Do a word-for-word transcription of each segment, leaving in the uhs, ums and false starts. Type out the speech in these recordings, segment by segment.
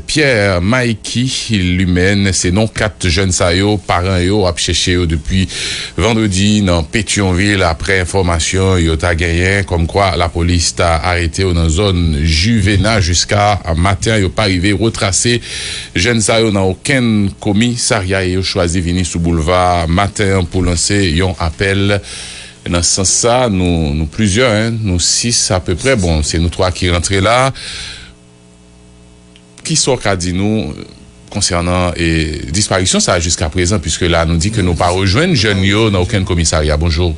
Pierre, Mikey, Lumène, se non kat jèn sa yo, paran yo ap chèche yo depi vandredi nan Petyonvil, aprè enfòmasyon yo ta genyen kòmkwa lapolis ta arete yo nan zòn Juvena. Jiska maten an, yo pa rive retrase jèn sa yo nan okenn komisarya e yo chwazi vini sou boulva maten an pou lanse yon apèl. Nan sans sa, nou, nou plizyè, en, nou sis apeprè. Bon, se nou twa ki rantre la. Kisa w ka di nou konsènan, e, disparisyon sa a jiska prezan, piske la nou di ke nou pa rejwenn jèn yo nan okenn komisarya? Bonjou.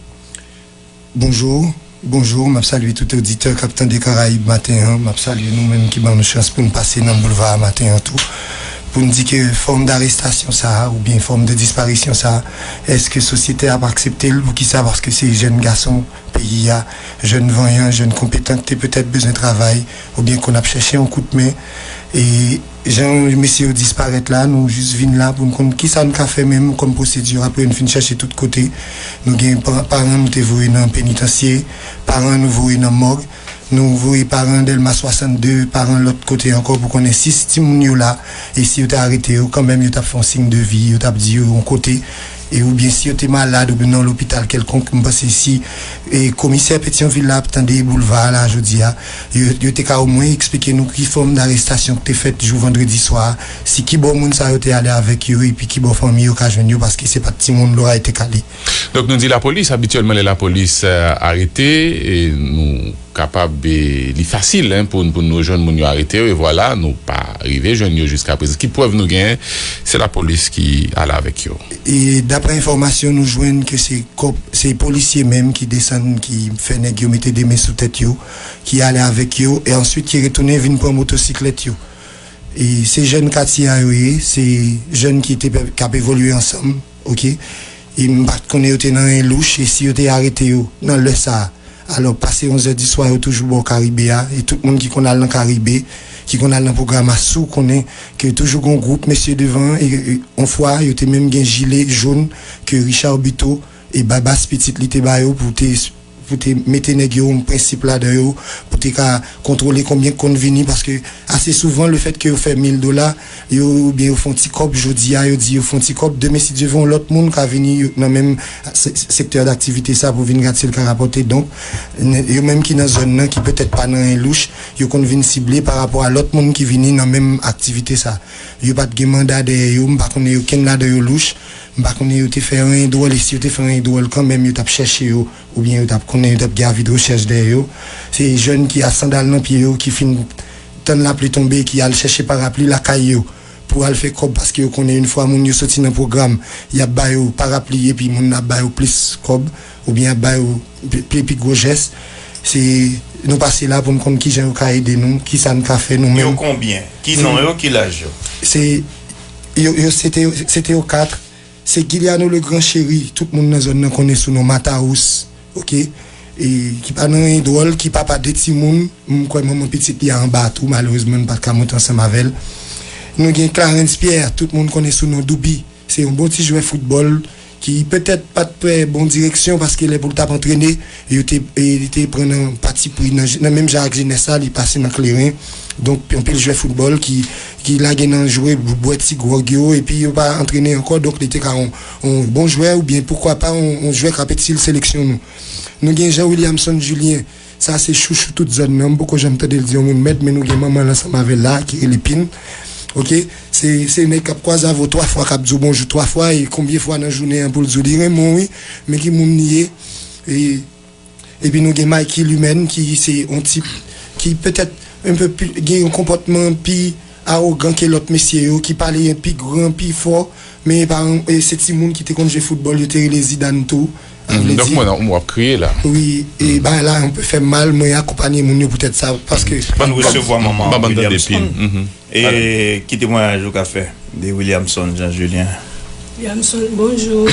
Bonjou, bonjou, m ap salye tout oditè k ap tande Karayib maten an. M ap salye nou menm ki ban nou chans pou n pase nan boulva a maten an tou. Pou n di ke fòm darestasyon sa a, oubyen fòm de disparisyon sa a, èske sosyete a ap aksepte l? Poukisa? Paske se jèn gason peyi a, jèn vanyan, jèn konpetan ki te petèt bezwen travay, oubyen konn ap chèche yon kout men. E jan mesye yo disparèt la, nou jis vin la pou n konn kisa n ka fè menm kòm pwosedi apre n fin chèche tout kote. Nou gen pa-, paran nou te voye nan penitansye, paran nou voye nan mòg, nou voye paran Dèlma swasannde, paran lòt kote ankò pou konnen si timoun yo la, e si yo te arete yo, kanmenm yo t ap fè yon siy de vi, yo t ap di yo yon kote, e oubyen si yo te malad oubyen nan lopital kèlkonk, m panse si, e, komisè Petyonvil la ap tande boulva a la jodi a, yo, yo te ka omwen eksplike nou ki fòm darestasyon ki te fèt jou vandredi swa a, si ki bò moun sa yo te ale avèk yo, epi ki bò fanmi yo ka jwenn yo, paske se pa t timoun lòray te kale. Donk, nou di lapolis, abityèlman, lè lapolis, eh, arete, e nou kapab, e, li fasil, en, pou, pou nou jwenn moun yo arete yo, e vwala, nou pa rive jwenn yo jiska prezan. Ki prèv nou genyen? Se lapolis ki ale avèk yo. E daprè enfòmasyon nou jwenn ke se kòp, se polisye menm ki desann, ki fè nèg yo mete de men sou tèt yo, ki ale avèk yo, e answit ki retounen vin pran motosiklèt yo. E se jèn katye a yo ye, se jèn ki te pè-, k ap evolye ansanm, oke? E m pa t konnen yo te nan anyen louch, e si yo te arete yo nan lè sa a, alò, pase onzè di swa, yo toujou bò Karibe a, e tout moun ki konn al nan Karibe, ki konn al nan pwogram a, si w konnen ke toujou gen yon gwoup mesye devan, e, e, yon fwa, yo te menm gen jile jòn ke Richard Buteau e Babas pitit li te ba yo pou te, pou te mete nèg yo yon prensip ladan yo, pou te ka kontwole konbyen k konn vini, paske ase souvan, lefètke yo fè mil dola, yo, oubyen yo fè yon ti kòb jodi a, yo di yo fè yon ti kòb, demen, si Dye vle, yon lòt moun ka vini yo, nan menm se-, sektè daktivite sa pou vin gad si l ka rapòte. Donk, n-, yo menm ki nan zòn nan, ki petèt pa nan anyen louch, yo konn vin sible pa rapò a lòt moun ki vini nan menm aktivite sa. Yo pa t gen manda dèyè yo, m pa konnen okenn ladan yo louch, m pa konnen yo te fè anyen dwòl, e si yo te fè anyen dwòl kanmenm, yo t ap chèche yo, oubyen yo t ap konnen, yo t ap gen avi de rechèch dèyè yo. Se jèn ki a sandal nan pye yo, ki fin tann lapli tonbe, ki al chèche parapli lakay yo pou al fè kòb, paske yo konnen yon fwa moun yo soti nan pwogram, y ap ba yo parapli, epi moun nan ap ba yo plis kòb, oubyen ap ba yo pi, pi, pi gwo jès. Se, nou pase la pou n konn kijan yo ka ede nou, kisa n ka fè nou menm. Yo konbyen? Ki non yo, ki laj yo? Se, yo, yo, se te, se te yo kat. Se Guiliano Legrand Chéri, tout moun nan zòn nan konnen sou non Matawous, oke? E ki pa nan anyen dwòl, ki papa de timoun, m kwè manman pitit li a anba tou, malerezman, n pa t ka monte ansanm avè l. Nou gen Clarens Pierre, tout moun konnen sou non Doubi. Se yon bon ti jwè foutbòl ki petèt pa t pran bon direksyon, paske lè pou l t ap antrene, yo te, e, li te pran nan patipri, nan, nan menm jan ak jenès la, li pase nan Kleren. Donk, anpil jwè foutbòl ki, ki lage nan jwe, bwè ti gwòg yo, epi yo pa antrene ankò, donk li te ka yon, yon bon jwè, oubyen poukwa pa yon, yon jwè k ap itil seleksyon nou. Nou gen Jean Williamson Julien, sa se chouchou tout zòn nan, m poko janm tande l di yon moun mèd, men nou gen manman l ansanm avè l la, ki rele Pin. Oke? Se, se nèg k ap kwaze avè w twa fwa, k ap di w bonjou twa fwa, e konbyen fwa nan jounen an pou l di w li renmen w, wi, men ki moun li ye. E, epi nou gen Mikey Lumène, ki se yon tip ki petèt un peu pi, gen yon konpòtman pi awogan ke lòt mesye yo, ki pale pi gran, pi fò, men pa, e se timoun ki te konn jwe foutbòl, yo te rele Zidane tou. Sa vle di, donk, mwen, w ap kriye la. Wi, e bagay la, yon pe fè m mal, mwen akonpanye moun yo poutèt sa, paske. Ban nou resevwa manman Williamson. Ban, ban tande Pin. E ki temwayaj ou ka fè de Williamson Jean Julien? Williamson, bonjou.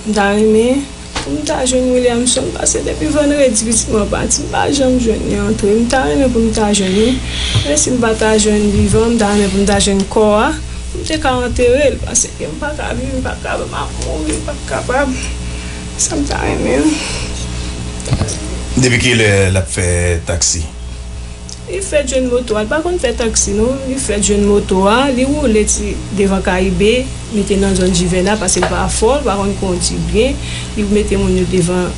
M ta renmen pou m ta jwenn Williamson, paske depi vandredi pitit mwen pati, m pa janm jwenn li antre. M ta renmen pou m ta jwenn li. Men si m pa ta jwenn vivan, m ta renmen pou m ta jwenn kò a, pou m te ka antere l, paske m pa ka viv, m pa ka, m ap mouri, m p ap kapab. Sa m ta renmen. Depi kilè l ap fè taksi? Li fèt jwenn moto a, li pa konn fè taksi non, li fèt jwenn moto a, li woule ti devan Karibe, mete nan zòn Jivèna, paske li pa fò, li pa konn kondi byen, li mete moun yo devan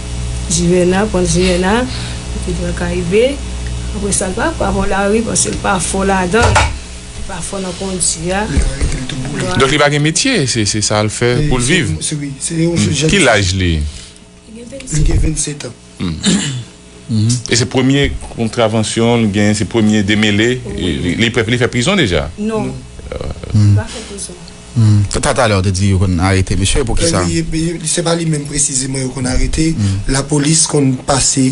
Jivèna, pran Jivèna, mete devan Karibe, apre sa li pa, pa pran lari, paske li pa fò ladan, li pa fò nan kondi a. Donk li pa gen metye, se se sa l fè pou l viv. Ki laj li? Li gen vennsèt an. E se premye kontravansyon l gen, se premye demele, li, li, li fè prizon deja? Non. Li pa fè prizon. Talè ou te di yo konn arete misye pou kisa? Se pa li menm presizeman yo konn arete. Lapolis konn pase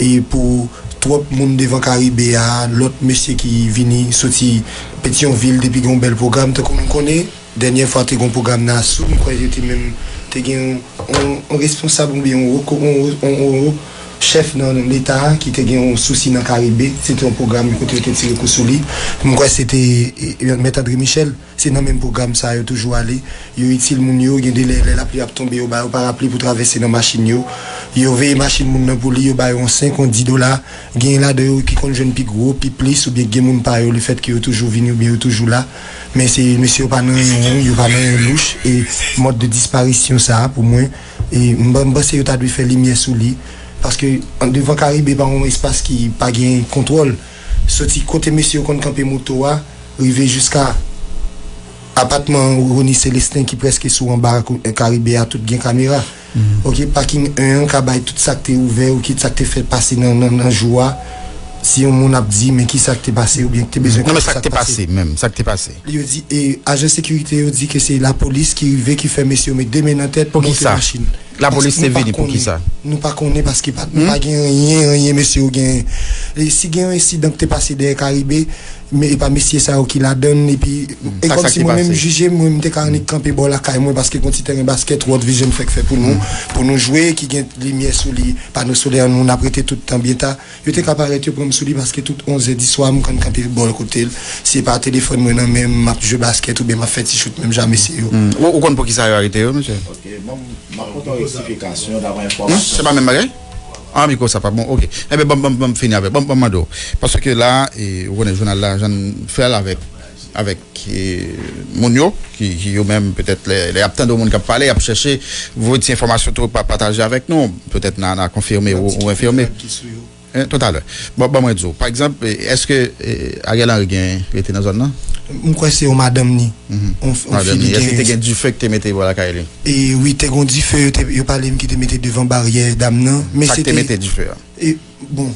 e pou twòp moun devan Karibe a, lòt mesye ki vini soti Petyonvil depi gen yon bèl pwogram, tankou nou konnen, dènyè fwa te gen yon pwogram nan Asou, m kwè yo te menm te gen yon, yon, yon responsab oubyen yon, yon, yon, yon chèf nan Leta a ki te gen yon sousi nan Karibe, se te yon pwogram kote yo te tire kou sou li. M kwè se te e, e, Mèt André Michel. Se nan menm pwogram sa a yo toujou ale. Yo itil moun yo, gen de lè, lè lapli ap tonbe, yo ba yo parapli pou travèse nan machin yo. Yo veye machin moun nan pou li, yo ba yo yon senk, yon dis dola. Gen ladan yo ki konn jwenn pi gwo, pi plis, oubyen gen moun pa yo, lefètke yo toujou vini oubyen yo toujou la. Men se mesye yo pa nan yon wong, yo pa nan yon louch, e mòd de disparisyon sa a, pou mwen, e m, m panse yo ta dwe fè limyè sou li. Paske an devan Karibe pa yon espas ki pa gen kontwòl. Soti kote mesye yo konn kanpe moto a, rive jiska apatman Rony Célestin ki prèske sou anba Karibe a, tout gen kamera. Ok, paking en an ka bay tout sa k te ouvè, ok, sa k te fèt pase nan, nan, nan jou a. Si yon moun ap di, men ki sa k te pase, oubyen ki te bezwen konnen sa k pase. Non, men sa k te pase menm, sa k te pase. Yo di, e, ajan sekirite yo di ke se lapolis ki rive, ki fè mesye yo met de men nan tèt, monte machin. Lapolis te vini pou kisa? Nou pa konnen paske pa, nou pa gen anyen, anyen mesye yo gen. E si gen yon ensidan ki te pase dèyè Karibe, men e pa mesye sa yo ki ladann, epi e kòmsi mwen menm jije, mwen m te ka annik kanpe bò lakay mwen paske gon ti tèren baskèt World Vision fèk fè pou nou, pou nou jwe, ki gen limyè sou li, pano solè nou, n ap rete tout tan byen ta. Yo te ka parèt, yo pran m sou li paske tout onzè di swa m konn kanpe bò kote l. Si e pa telefòn mwen nan men m, m ap jwe baskèt oubyen m ap fè ti chout menm jan mesye yo. Ou, ou konn poukisa yo arete yo, mesye? Ok, bon, m ap pote yon rektifikasyon daprè enfòmasyon. Se pa menm bagay? Ah, mikwo sa pa bon. Ok. Enben, ban, ban, ban m fini avè, ban, ban m mande w. Paske la, e, ou konnen jounal la, jan n fè l avèk, avèk, e, moun yo, ki, ki yo menm, petèt, lè, lè y ap tande yon moun k ap pale, y ap chèche voye ti enfòmasyon tou, pa, pataje avèk nou. Petèt, n a, n a konfime ou, ou enfime. Hein, talè. Bon, ban mwen di w. Pa egzanp, e, èske, e, Ariel Henry gen rete nan zòn nan? M kwè se yon madanm ni. Yon, yon fi li gen. Èske te gen dife ki te mete bò lakay li? E wi, te gen dife, yo te, yo pale m ki te mete devan baryè dam nan. Men se te. Sa k te mete dife a? E, bon.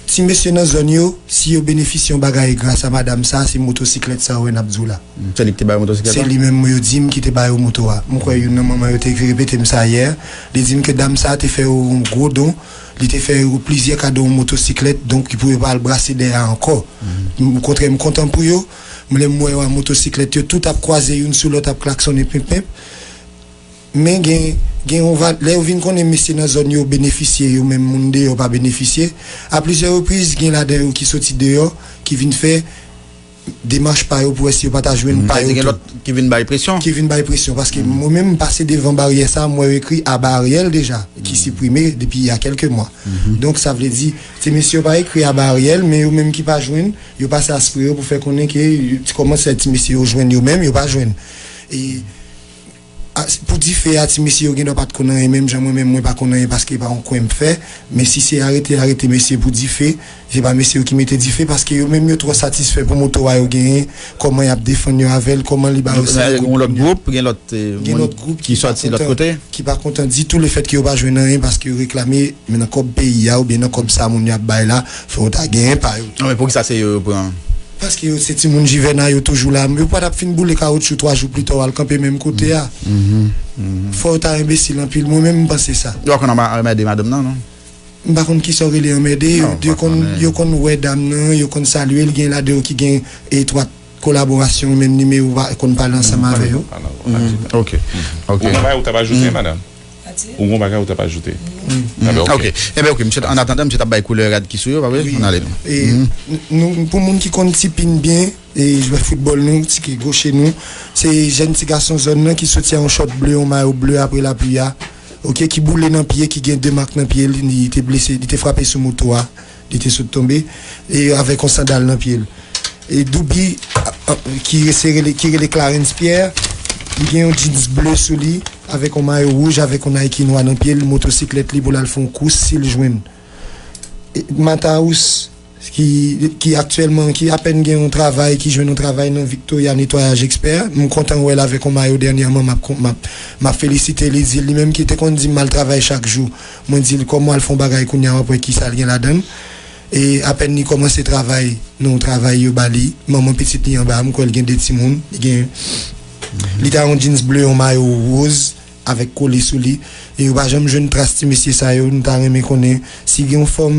Ti mesye nan zòn yo, si yo benefisye yon bagay gras a madanm sa, se motosiklèt sa yo wè n ap di w la. Se li ki te ba yo motosiklèt la? Se li menm yo di m ki te ba yo moto a. M kwè youn nan manman yo te repete m sa yè. Li di m ke dam sa te fè yo yon gwo don. Li te fè yo plizyè kado yon motosiklèt, donk pou yo pa al brase dèyè a ankò. Okontrè, m kontan pou yo. M, lè m wè yo a motosiklèt, yo tout ap kwaze youn sou lòt, ap klaksonnen penp penp. Men gen, gen yon va-, lè yo vin konnen mesye nan zòn yo benefisye, yo menm moun deyò pa benefisye. A plizyè repriz, gen ladan yo ki soti deyò, ki vin fè demach pa yo pou wè si yo pa ta jwenn pa yo tou. Gen lòt ki vin bay presyon. Ki vin bay presyon, paske mwen menm, m pase devan baryè sa, m wè yo ekri aba Ariel deja, ki siprime depi y a kèlke mwa. Donk, sa vle di, ti mesye yo pa ekri aba Ariel, men yo menm ki pa jwenn, yo pase aspre yo pou fè konnen ke, kòman se ti mesye yo jwenn yo menm, yo pa jwenn. E, a, pou dife a, ti mesye yo gendwa pa t konn anyen, menm jan mwen menm, mwen pa konn anyen paske e pa yon kwen m fè. Men si se arete, arete mesye pou dife, se pa mesye yo ki mete dife, paske yo menm yo twò satisfè pou moto a yo genyen, kòman y ap defann yo avè l, kòman li ba yo sa. Gen lòt gwoup, gen lòt, e, moun ki sòti lòt kote? Ki pa kontan ditou lefètke yo pa jwenn anyen paske yo reklame, men nan kòb peyi a oubyen nan kòb sa moun yo ap bay la, fò yo ta genyen pa yo tou. Non, men poukisa se yo yo pran? Paske yo se timoun Jivèna, yo toujou la. Yo pa t ap fin boule kawotchou twa jou pita, w al kanpe menm kote a. Fò yo ta enbesil anpil. Mwen menm, m panse sa. Yo pa konn anmè-, anmède madanm nan, non? M pa konn kisa w rele anmède. Yo, yo konn, yo konn wè dam nan, yo konn salye l, gen ladan yo ki gen etwat kolaborasyon, menm nimewo, pa konn pale ansanm avè yo. Ok. Ok. Ou gen bagay ou t ap ajoute, madanm? Ou gen bagay ou t ap ajoute? Ok. Enben, ok, misye, an atandan, misye t ap bay koulè rad ki sou yo, pa vre? Ann ale non. E, n-, nou, pou moun ki konn Tipin byen, e jwè foutbòl nou, ti ki goche nou, se jèn ti gason zòn nan ki soti a yon chòt ble, yon mayo ble apre lapli a, ok, ki boule nan pye, ki gen de mak nan pye l, li te blese, li te frape sou moto a, li te sot tonbe, e avèk yon sandal nan pye l. E Doubi, a, a, ki se rele, ki rele Clarens Pierre, li gen yon jeans ble sou li, avèk yon mayo wouj, avèk yon Nike nwa nan pye l, motosiklèt li pou l al fè yon kous si l jwenn. E Mataus, ki, ki aktyèlman, ki apèn gen yon travay, ki jwenn yon travay nan Victoria, netwayaj ekspè. M kontan wè l avèk yon mayo dènyèman, m ap kon-, m ap, m ap felisite li, di l, li menm ki te konn di m al travay chak jou. Mwen di l, kòm w al fè yon bagay kounye a, w ap wè kisa l gen ladan l. E apèn li kòmanse travay nan yon travay yo ba li, manman pitit li anba a, m kwè l gen de timoun, li gen, li ta yon jeans ble, yon mayo woz, avèk kole sou li, e yo pa janm jwenn tras ti mesye sa yo. Nou ta renmen konnen si gen yon fòm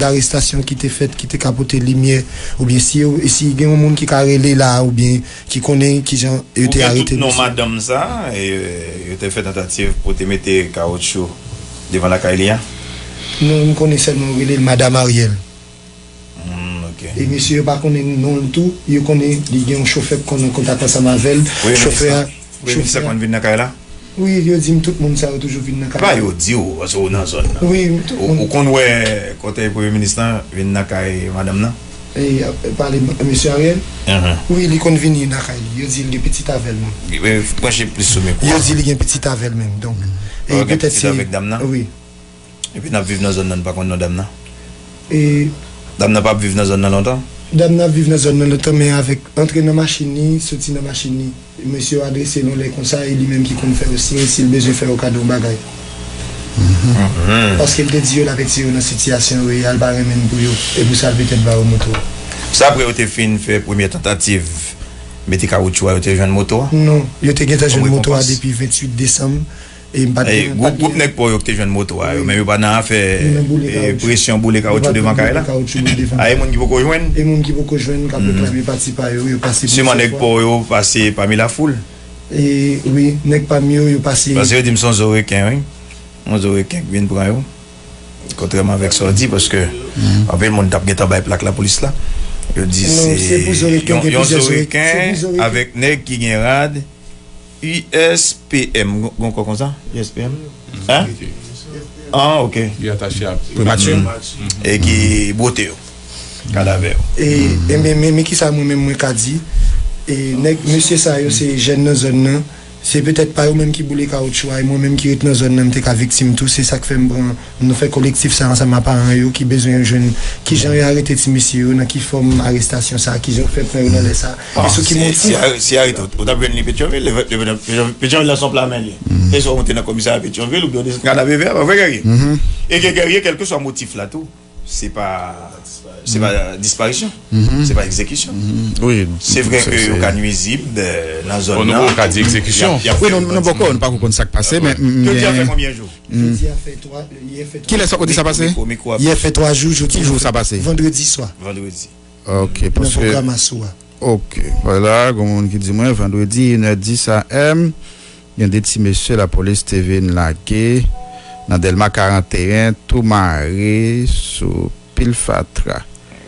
darestasyon ki te fèt, ki te ka pote limyè, oubyen si yo, si gen yon moun ki ka rele la, oubyen ki konnen kijan yo te arete mesye. Ou gen tout non madanm sa, e, yo te fè tantativ pou te mete kawotchou devan lakay li a? Non, m konnen sèlman yo rele l Madam Ariel. Hmm, ok. E mesye yo pa konnen non l tou, yo konnen li gen yon chofè k konn an kontak ansanm avè l. Wi, chofè a, wi, chofè a konn vin nan kay la? Wi, yo di m tout moun sa yo toujou vin nan kay la. Pa yo di w, paske w nan zòn nan. Wi, tout moun. Ou konn wè kote premye minis lan vin nan kay madanm nan? E, e, pale m-, mesye Ariel? Wi, li konn vini nan kay li. Yo di l gen pitit avè l menm. Pranche plis sou mikwo a. Yo di li gen pitit avè l menm. Donk, e petèt se, wi. Epi n ap viv nan zòn nan, n pa konn non dam nan. E dam nan p ap viv nan zòn nan lontan? Dam nan ap viv nan zòn nan lontan, men avèk antre nan machin li, soti nan machin li, mesye yo adrese l yon lè konsa, e li menm ki konn fè yo siy si l bezwen fè yo kado yon bagay. Paske l te di yo l ap etire yo nan sitiyasyon yo ye a, l pa renmen n pou yo, e pou sa l petèt ba yo moto a. Se apre yo te fin fè premyè tantativ mete kawotchou a, yo te jwenn moto a? Non, yo te gentan jwenn moto a depi venntuit desanm. E m pa t gen, gwoup nèg pa w yo ki te jwenn moto a, yo menm yo pa nan afè presyon boule kawotchou devan kay la? A, e moun ki poko jwenn? E moun ki poko jwenn, k ap reklame pati pa yo, yo pase plizyè fwa. Siman nèg pa w yo pase pami lafoul? E, wi, nèg pa m yo, yo pase. Paske yo di m se yon zo reken, wi. Yon zo reken ki vin pran yo. Kontrèman avèk sa w di, paske anpil moun t ap gentan bay plak lapolis la. Yo di se yon, yon zo reken avèk nèg ki gen rad. U S P M, gon, gon kò konsa? U S P M? Hein? Ah, ok. Li atache a primati. E ki bwote yo. Kadavè yo. E, e men, men, men kisa mwen menm mwen ka di? E nèg, mesye sa yo se jèn nan zòn nan. Se petèt pa yo menm ki boule kawotchou a, e mwen menm ki ret nan zòn nan, m te ka viktim tou. Se sa k fè m pran, nou fè kolektif sa ansanm a paran yo ki bezwen yo jwenn kijan yo arete ti mesye yo, nan ki fòm arestasyon sa, kijan yo fè pran yo nan lè sa. E sou ki motif? Si, si, si arete, ou t ap jwenn li Petyonvil, Petyonvil la se yon pla men li. Se swa ou monte nan komisarya Petyonvil oubyen ou desann Kanapevè, pa vre, Guerrier? E ke Guerrier, kèlkeswa motif la tou, se pa, se pa disparisyon, se pa egzekisyon. Se vre ke yo ka nwizib, eh, nan zòn nan. Bon, nou ka di egzekisyon. Wi, nou, nou poko, nou pako konn sa k pase, men, men jodi a fè konbyen jou? Jodi a fè twa, yè fè twa. Kilè sa, kote sa pase? Yè fè twa jou, jodi a fè, ki jou sa pase? Vandredi swa. Vandredi. Ok, nan paske pwogram Asou a. Ok, vwala, gon moun ki di mwen, vandredi, inè dis A M, gen de ti mesye lapolis te vin lage nan Dèlma karanteyen, tou mare sou pil fatra.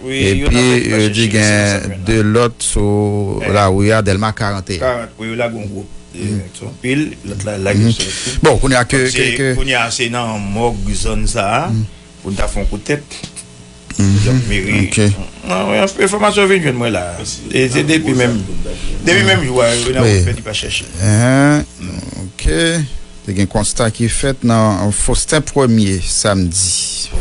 Epi, yo di gen de lòt sou lari a, Dèlma karanteyen. Karant, wi, yo lage yon gwoup. Se yon pil, lòt la lage sou lòt. Bon, kounye a ke, ke, ke kounye a, se nan mòg zòn sa a, pou n ta fè yon kout tèt. Donk, meri. Ok. Non, wi, enfòmasyon vin jwenn mwen la. E se depi menm, depi menm jou a, yo nan pèdi pa chèche. Ok. Te gen konsta ki fèt nan Fosten Premye, samdi.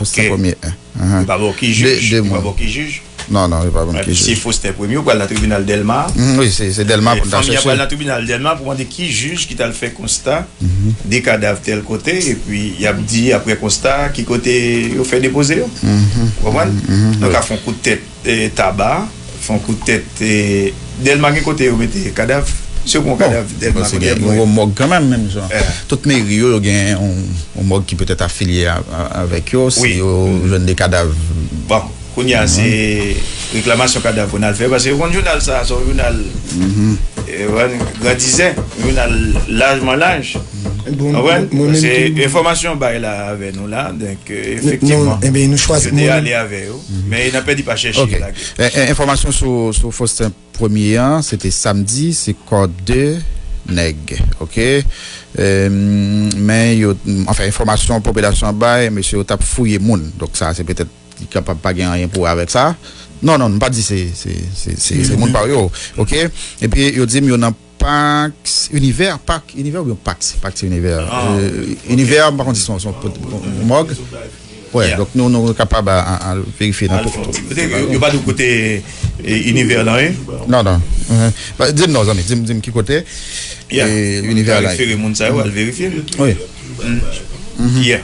Fosten Premye en. Yo pa ba w ki jij, yo pa ba w ki jij. Non, non, yo pa ba m ki jij. Si Fosten Premye, ou pral nan tribinal Dèlma. Wi, se, se Dèlma pou n ta chèche. Fanmi an pral nan tribinal Dèlma pou mande ki jij ki t al fè konsta de kadav tèl kote, epi y ap di, apre konsta, ki kote yo fè depoze yo. Ou konprann? Nou ka fè yon kout tèt, eh, Taba, fè yon kout tèt, eh, Dèlma gen kote yo mete kadav. Si yo pran kadav Dèlma, kote yo pran yo? Yon mòg kanmenm, menm jan. Tout meri yo, yo gen yon, yon mòg ki petèt afilye a, a, avèk yo, si yo jwenn de kadav. Bon, kounye a, se reklamasyon kadav pou n al fè, paske yo konn jounal sa, se yon jounal, eh, grandizè, yon jounal lajman laj. Ou konprann? Paske enfòmasyon bay la avè nou la, donk, eh, efektivman, yo te ale avè yo, men nan pèdi pa chèche lage. Eh, eh, enfòmasyon sou, sou Fosten Premye an, se te samdi, se kò de nèg, ok? Eh, men yo, anfen, enfòmasyon popilasyon an bay, mesye yo t ap fouye moun. Donk, sa, se petèt kapab pa gen anyen pou wè avèk sa. Non, non, m pa di se, se, se, se, se moun pa yo. Ok? Epi yo di m yo nan Pax Univers, Pax Univers oubyen Pax, Pax Univers. Euh, Univers, m pa konn si se yon, se yon mòg. Wè, donk nou, nou kapab a, a, a verifye nan tout. Kote, yo, yo pa di w kote, e, Univers lan ye? Non, non. Mhm. Di m non, zanmi, di m, di m ki kote, e, Univers la ye. Al refere moun sa yo, al verifye. Wi. Yeah.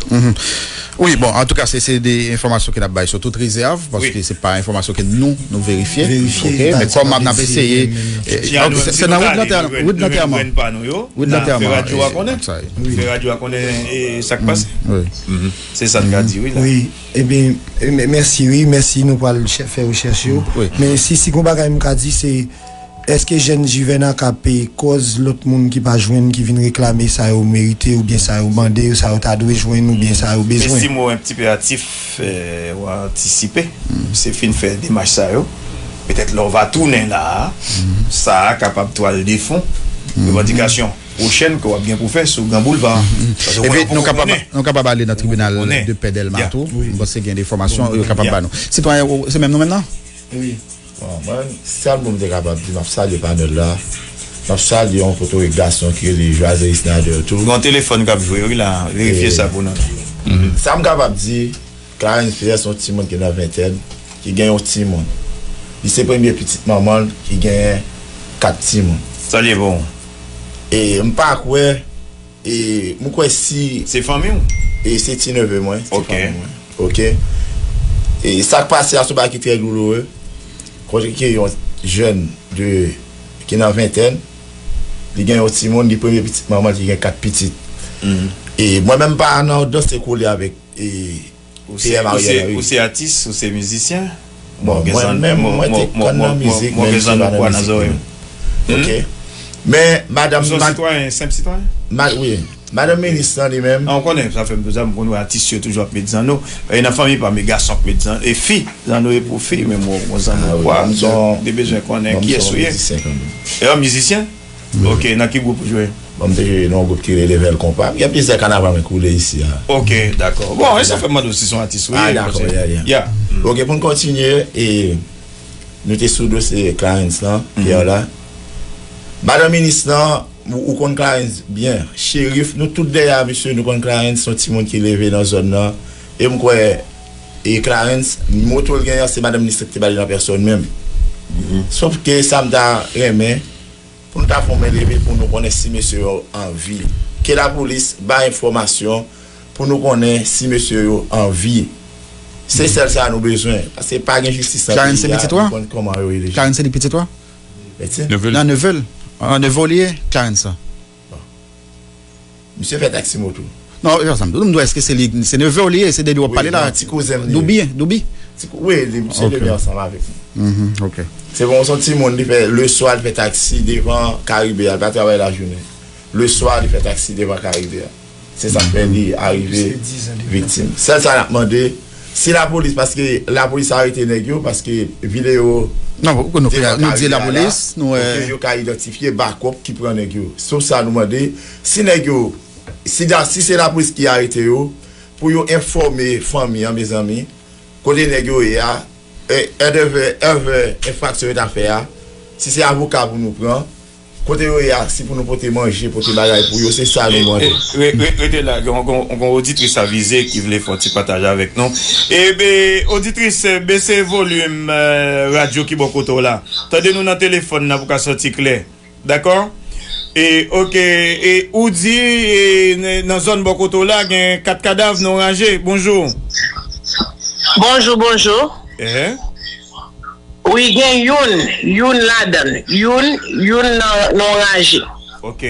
Mhm. Wi, bon, antouka, se, se de enfòmasyon ke n ap bay sou tout rezèv, paske se pa enfòmasyon ke nou, nou verifye. Ok, men kòm n ap eseye, se nan wout lantèman, wout lantèman. Wout lantèman. Fè radyo a konnen. Fè radyo a konnen, e, sa k pase. Se sa n ka di, wi, la. Wi, ebyen, e, mèsi, wi, mèsi, nou pral fè rechèch yo. Men si, si gon bagay m ka di, se, èske jèn Juvena ka peye kòz lòt moun ki pa jwenn, ki vin reklame sa yo merite, oubyen sa yo mande, sa yo ta dwe jwenn, oubyen sa yo bezwen? Estime un petit peu hâtif, euh, ou antisipe. Se fin fè demach sa yo. Petèt lè w va tounen la a, sa a kapab twal de fon. Revandikasyon pwochèn ke w ap gen pou fè sou Gran Boulva. Epi nou kapab, nou kapab ale nan tribinal de pè Dèlma tou. M panse gen de enfòmasyon yo kapab ba nou. Sitwayen, se menm nou menm nan? Wi. Bon, mwen, sèl moun m te kapab di, m ap salye panèl la. M ap salye yon potorik gason ki rele Joazeris Nader tou. Gon telefòn k ap jwe, wi, la. Verifye sa pou nou. Sa m kapab di, Clarence Pierre se yon timoun ki nan ventèn, ki gen yon timoun. Li se premye pitit manman l ki genyen kat timoun. Salye pou ou. E m pa kwè E mwen kwè si. Se fanmi w? E se ti neve mwen, se fanmi mwen. Ok. E sa k pase a se yon bagay ki trè douloure. Kote ke yon jèn de, ki nan ventèn, li gen yon timoun, li premye pitit manman l ki gen kat pitit. E mwen menm pa nan danse kole avèk e Ou se, ou se, ou se atis, ou se mizisyen? Bon, mwen menm, mwen te konn nan mizik, men m se pa nan mizik mwen menm. Ok. Men, madanm. Ou se yon sitwayen, senp sitwayen? Wi. Madanm minis lan li menm. An, ou konnen, sa fè m, sa m konn wè atis yo toujou ap met zanno. E nan fanmi pa m, e gason k met zanno, e fi, zanno e pou fi, men mwen, mwen zanno kwa, donk, te bezwen konnen kiyès ou ye. E yon mizisyen? Ok, nan ki gwoup ou jwe? Bon, m te jwe nan yon gwoup ki rele Level Konpa. Gen plizyè kanaval mwen k woule isi a. Ok, dakò. Bon, e sa fè m mande w si se yon atis ou ye. Ah, dakò, yeah, yeah. Ok, pou n kontinye, e, nou te sou dosye Clarence lan, Pierre la. Madanm minis lan, ou, ou konn Clarence byen. Cherif, nou tout dèyè a misye, nou konn Clarence, se yon timoun ki leve nan zòn nan. E m kwè, e Clarence, moto l genyen an, se madanm minis lan ki te ba li nan pèsòn menm. Sòf ke sa m ta renmen, pou nou ta fè yon men leve pou nou konnen si mesye yo an vi. Ke lapolis bay enfòmasyon pou nou konnen si mesye yo an vi. Se sèl sa nou bezwen. Paske pa gen jistis nan peyi a, nou konn kòman yo ye deja. Clarence se li pitit ou a? Nan neve l. An neve w li ye, Clarence sa? Misye fè taksi moto. Non, e pa sa m di w. M di w, èske se li, se neve w li ye, se de li w ap pale la? Ti kouzen m li ye. Doubi, Doubi? Ti kou-, wi, li, misye leve ansanm avèk nou. Ok. Se bon, se yon timoun, li fè, leswa, li fè taksi devan Karibe a, li pa travay lajounen. Leswa, li fè taksi devan Karibe a. Se sa k fè li arive viktim. Sèl sa n ap mande, si lapolis, paske lapolis arete nèg yo, paske videyo devan Karibe a la, pou ke yo ka idantifye bakòp ki pran nèg yo. Sèl sa nou mande, si nèg yo Si da-, si se lapolis ki arete yo, pou yo enfòme fanmi an, mezanmi, kote nèg yo ye a, e, èdèvè, èvè enfraksyon yo ta fè a, si se avoka pou nou pran, kote yo ye a, si pou nou pote manje, pote bagay pou yo, se sa nou mande. E, e, re-, re-, rete la, gon, gon, gon oditris avize ki vle fè yon ti pataj avèk nou. Ebe, oditris, bese volim, e, radyo ki bò kote w la. Tande nou nan telefòn nan pou ka santi klè. Dakò? E, ok, e ou di, e, n-, nan zòn bò kote w la, gen kat kadav non ranje. Bonjou. Bonjou, bonjou. Ehe. Wi, gen youn, youn ladan l. Youn, youn nan, non ranje. Ok.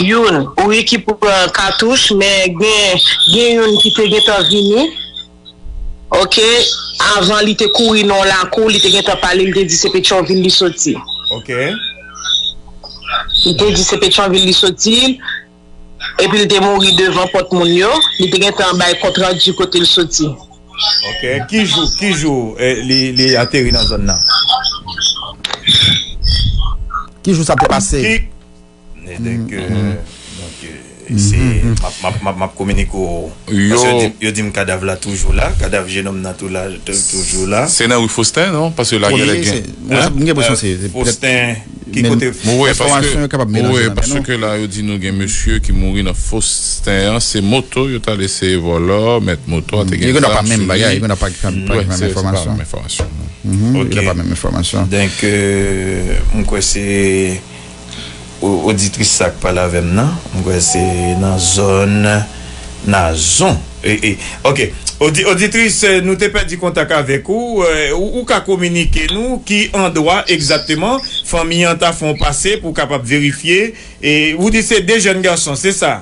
Youn, wi, ki pran katouch, men gen, gen youn ki te gentan vini. Ok, avan li te kouri nan yon lakou, li te gentan pale, li te di se Petyonvil li soti. Ok. Li te di se Petyonvil li soti, epi li te mouri devan pòt moun yo, li te gentan bay kont randi kote l soti. Ok, ki jou, ki jou, eh, li, li ateri nan zòn nan? Ki jou sa te pase? Ki, E donk, euh, donk, euh, Se, m ap, m ap, m ap, m ap kominike w. Paske yo di, yo di m kadav la toujou la, kadav jenòm nan tou la, tou- toujou la. Se nan ri Fosten, non? Paske la gen, gen, gen enpwesan se, se petèt Fosten, ki kote? Mwen wè, paske, mwen wè, paske la, yo di nou gen mesye ki mouri nan Fosten an, se moto, yo t al eseye vòlò, mèt moto a te gen zam sou li. Yo gen dwa pa menm bagay, yo gen dwa pa, pa, pa menm enfòmasyon. Yo gen dwa pa menm enfòmasyon. Donk, euh, m kwè se o- oditris sa k pale avè m nan, m kwè se nan zòn Nazon. E, e, ok. Odi- oditris, eh, nou te pèdi kontak avèk ou. Eh, ou, ou ka kominike nou ki andwa egzakteman fanmi an ta fè w pase pou w kapab verifye. E ou di se de jèn gason, se sa?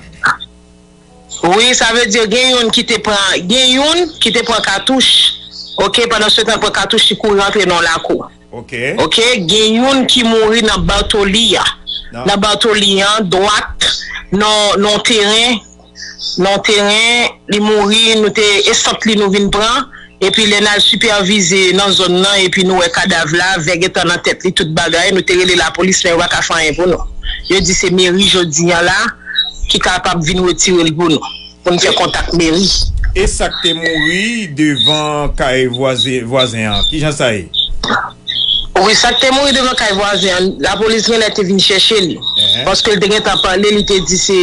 Wi, sa vle di gen youn ki te pran, gen youn ki te pran katouch. Ok, pandan se tan l pran katouch, li kouri rantre nan lakou. Ok. Ok, gen youn ki mouri nan Bartoli a. Nan Bartoli an, dwat, nan, nan teren, nan teren, li mouri, nou te esant li, nou vin pran. Epi lè n al sipèvize nan zòn nan, epi nou wè kadav la, vè gentan nan tèt li, tout bagay, nou te rele lapolis, men yo pa ka fè anyen pou nou. Yo di se meri jodi a la ki kapab vin retire l pou nou, pou n fè kontak meri. E sa k te mouri devan kay vwazen, vwazen an, kijan sa ye? Wi, sa k te mouri devan kay vwazen an, lapolis genlè te vin chèche li. Paske l te gentan pale, li te di se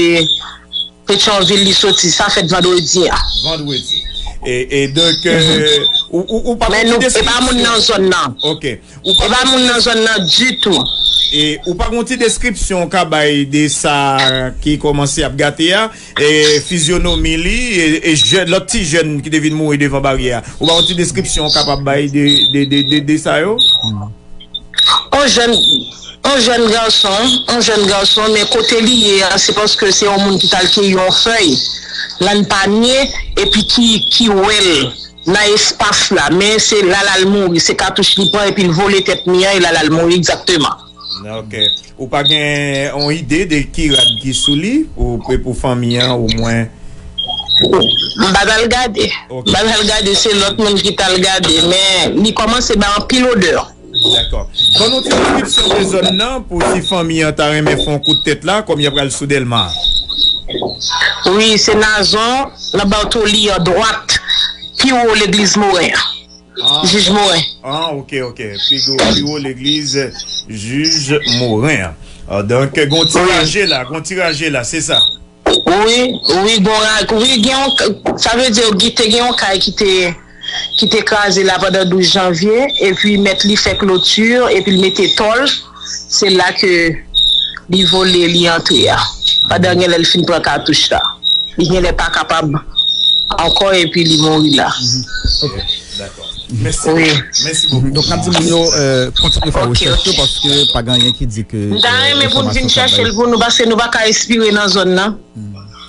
Petyonvil li soti, sa fèt vandredi a. Vandredi. E, e donk, euh, ou, ou, ou pa konn ki deskripsyon. Men nou, e pa moun nan zòn nan. Ok. Ou pa konn ki deskripsyon. E pa moun nan zòn nan ditou. E ou pa konn ti deskripsyon ou ka bay de sa ki kòmanse ap gate a, e fizyonomi li, e, e jè- lòt ti jèn ki te vin mouri devan baryè a. Ou pa konn ti deskripsyon ou kapab bay de, de, de, de, de sa yo? On jèn, on jèn gason, on jèn gason, men kote li ye a, se paske se yon moun ki t al keyi yon fèy nan panye, epi ki, ki wè l nan espas la, men se la l al mouri, se katouch li pran, epi l vole tèt mi an, e la l al mouri egzakteman. Ok. Ou pa gen yon ide de ki rad ki sou li, pou, pou, pou fanmi an, omwen? M pa t al gade. Ok. M pa t al gade, se lòt moun ki t al gade, men li kòmanse bay anpil odè. Dakò. Ban nou ti deskripsyon de zòn nan pou si fanmi an ta renmen fè yon kout tèt la, kòm y ap pral sou Dèlma. Wi, se Nazon, nan Bartoli an dwat, pi wo legliz Moren an. Ah, jij Moren. Ah, ok, ok. Pi wo, pi wo legliz jij Moren an. Ah, donk, gon ti raje la, gon ti raje la, se sa. Wi, wi, gon ra-, wi, gen yon k-, sa vle di, te gen yon kay ki te, ki te kraze la pandan douz janvye, epi mèt li fè kloti, epi l mete tòl, se la ke li vole, li antre a. Pandan genlè l fin pran katouch la. Li genlè pa kapab ankò, epi li mouri la. Ok, dakò. Mèsi. Wi. Mèsi bokou. Donk, n ap di moun yo, euh, kontinye fè rechèch yo, paske pa gen anyen ki di ke, euh, enfòmasyon k ap bay. M ta renmen pou n vin chèche l pou nou, paske nou pa ka espire nan zòn nan.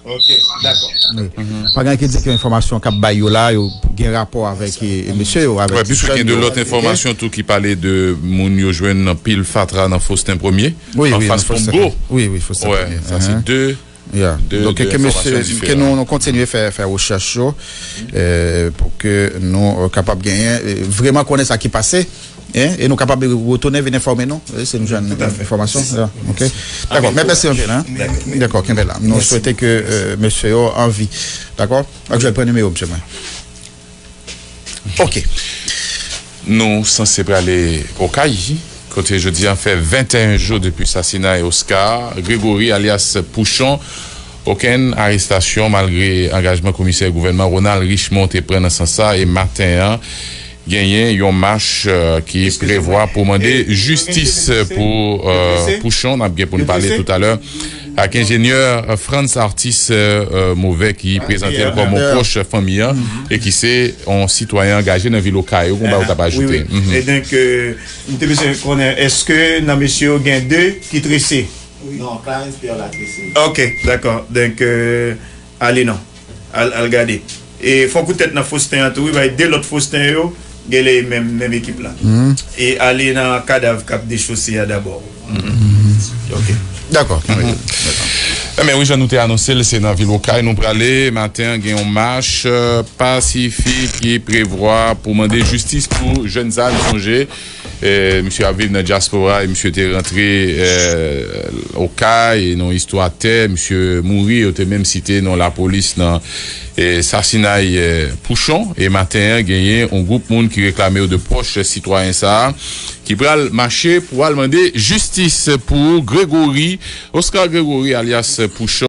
Ok, dakò. Wi. Pa gen anyen ki di ke enfòmasyon k ap bay yo la, yo gen rapò avèk, e, mesye yo, avèk ti jèn yo. Wi, piske gen de lòt enfòmasyon tou ki pale de moun yo jwenn nan pil fatra nan Fosten Premye, anfas Ponp Gwo. Wi, wi, Fosten Premye. Wi, wi, sa se de, de, de enfòmasyon diferan. Donk, ke mesye, ke nou, nou kontinye fè, fè rechèch yo, e, pou ke nou, e, kapab genyen, e, vrèman konnen sa ki pase. Hein? E nou kapab retounen vin enfòme nou, e, si nou jwenn enfòmasyon. Ok. Dakò, men mèsi anpil, hein? Dakò, kenbe la. Nou swete ke, euh, mesye yo anvi. Dakò? Ak jwèl pran nimewo, mesye mwen. Ok. Nou sanse prale Okay, kote jodi a fè venteyen jou depi sasinay Oscar Gregory alyas Pouchon. Okenn arestasyon, malgre angajman komisè gouvènman Ronald Richemond te pran nan sans sa, e maten an, genyen yon mach, euh, ki prevwa pou mande jistis pou, euh, Pouchon. N ap gen pou n pale toutalè ak enjenyè, euh, Frantz Artis, euh, euh, Mauvais, ki prezante l kòm yon pwòch fanmi an e ki se yon sitwayen angaje nan vil Okay. Ou gon bagay ou t ap ajoute? E donk, euh, m te bezwen konnen, èske nan mesye yo gen de ki trese? Non, Clarence Pierre la trese. Ok, dakò. Donk, euh, ale non. Al, al gade. E fè yon kout tèt nan Fosten an tou, wi, bay de lòt Fosten yo, genlè menm, menm ekip la. E ale nan kadav k ap dechose a dabò. Ok. Dakò. Dakò. Ebyen wi, jan nou te anonse l, se nan vil Okay nou prale. Maten an, gen yon mach, euh, pasifik ki prevwa pou mande jistis pou jèn sa a. Nou sonje, eh, misye ap viv nan dyaspora e misye te rantre, eh, Okay e nan istwa tè, misye mouri, yo te menm site non lapolis nan, eh, sasinay, eh, Pouchon. E maten an, genyen yon gwoup moun ki reklame yo de pwòch sitwayen sa a, ki pral mache pou al mande jistis pou Gregory, Oscar Gregory, alyas Pouchon.